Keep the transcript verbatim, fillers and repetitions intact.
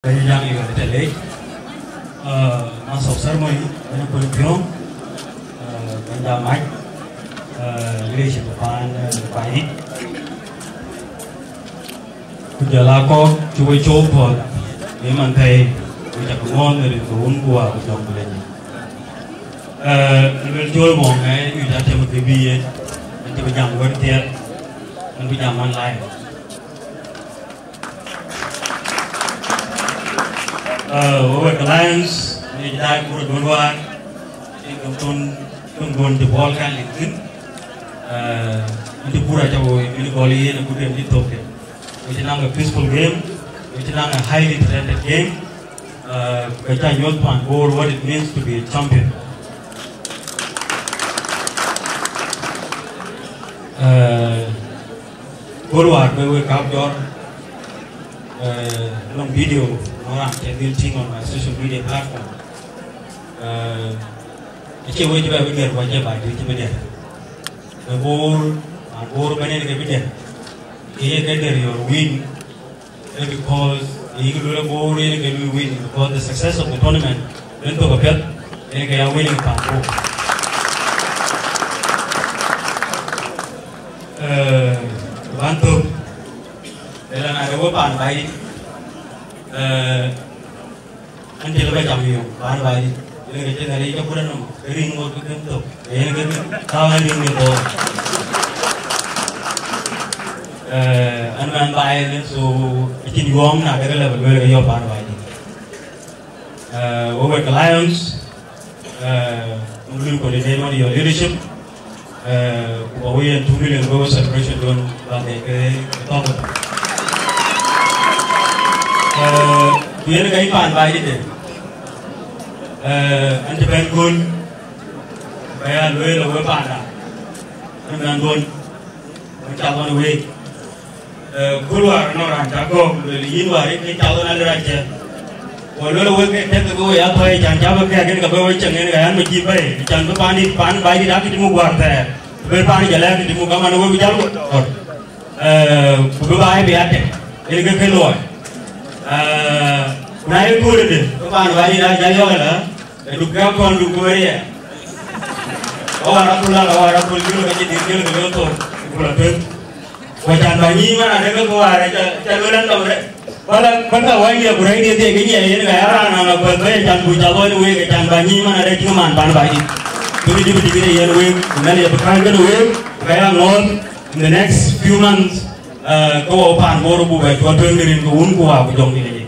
Bɛ̈ny Jaŋ Yuɛl ë tɛ̈ leec, eh, Master of Ceremony, bɛ̈ny Kuɔl Piɔ̈ɔ̈ŋ, eh, bɛ̈ny Jamac, eh, leadership paan, eh, Baidït. Ku jɔl aa kɔc cï we cop puɔ̈th, në man thɛɛi, we cak ŋɔ̈ɔ̈th në rin ke Wun ku Wä ku Jɔŋ ku Lɛ̈ny. Eh, luel Jol Mɔŋ, eh, yuc a tem ke bï yen, an cï bï jam wɛ̈t thiɛl, an bï jam man live. Uh, we wek Alliance, ni jai kura duɔ̈n wäär, ni këm thon, këm duɔ̈n cï Paul kan lik thïn. Uh, ni cï kura ca wo, ni gɔl yen, ku dem ni thok de. We cï naŋ a peaceful game, we cï naŋ a highly talented game. Uh, ka ca nyuɔ̈th pan Bor what it means to be a champion. Uh, Kor wäär bï wek kap jɔt, eh, lɔŋ video, lɔŋ raan cɛ dhil tïŋ on my social media platform. Eh, acie wec bɛ bï diɛt, ku acie Baidït cï bï diɛt. Ke Bor, an Bor bɛ̈n yen ke bï diɛt. Ke ye ke der your win, eh, because ye ke luel Bor yen ke lui win, because the success of the tournament, yen thok apiɛth, yen ke ya winning pan Bor. Eh, ban thok, ëlä na de we pan Baidït, eh, an cï lë bä cam yök pan Baidït, ëlä ke cï Nhialic ke kut anɔm, ke rin ŋot ke kën thok, ke yen ke kën thaau an rin ke thok. Eh, an man Baidït, so, acïn yuɔɔm na de ke lë bä lueel ke yök pan Baidït. Uh, we wek Alliance, uh, we will coordinate on your leadership. Uh, ku ba we yen two million we celebration don ba de ke ke tong. Uh, ku yen ga ipan ba ide. Uh, an te ben gun ba ya luel we panda. An ben gun. Ba cak wan we. Eh, kul wäär nɔŋ raan cä gɔ̈k, lueel yïn wäär ke cath ɣɔn alë rac cɛ. Ku lueel wek ke tëk ke we ya thɔ̈i can cä bï kɛ̈k en ka bï we cieŋ en ka yɛn bï cï bɛ̈i, can bï paan dït, paan Baidït akï tï muk wäär thɛɛr, bï paan jɔl akï tï muk kaman we bï jäl wok. Eh, ku bï baai bï a tɛk, en ke ke luɔi. Eh, ku na ye kööl ëdë, bï paan Baidït a jäl yɔ̈k ëlä, Ë duk gäm kɔn duk ku ë riɛɛr. Ka wäär aköl la, ka wäär aköl jölë ka cï dhil jölë ke lɔ thok, ku la tueŋ. Ku can bä nyïïn man adë ke wäär ca, ca luel ɛn dɔm rɛt. Bä la, bä la wäc liɛp ku rɛ̈c dhiëth dhiëc ke nyiɛɛi yen ka ya raan an akuɛth bä ye can ku ca luɔi në week, can bä nyïïn man adë cï man pan Baidït. Bï dït bï dït yen week, ku mɛn ye bï kääc kën week, ka ya ŋɔ̈ɔ̈th in the next few months, eh, ke wɔ pan Bor buk bɛ cuɔt tueŋ në rin ke Wun ku Wä ku Jɔŋdït.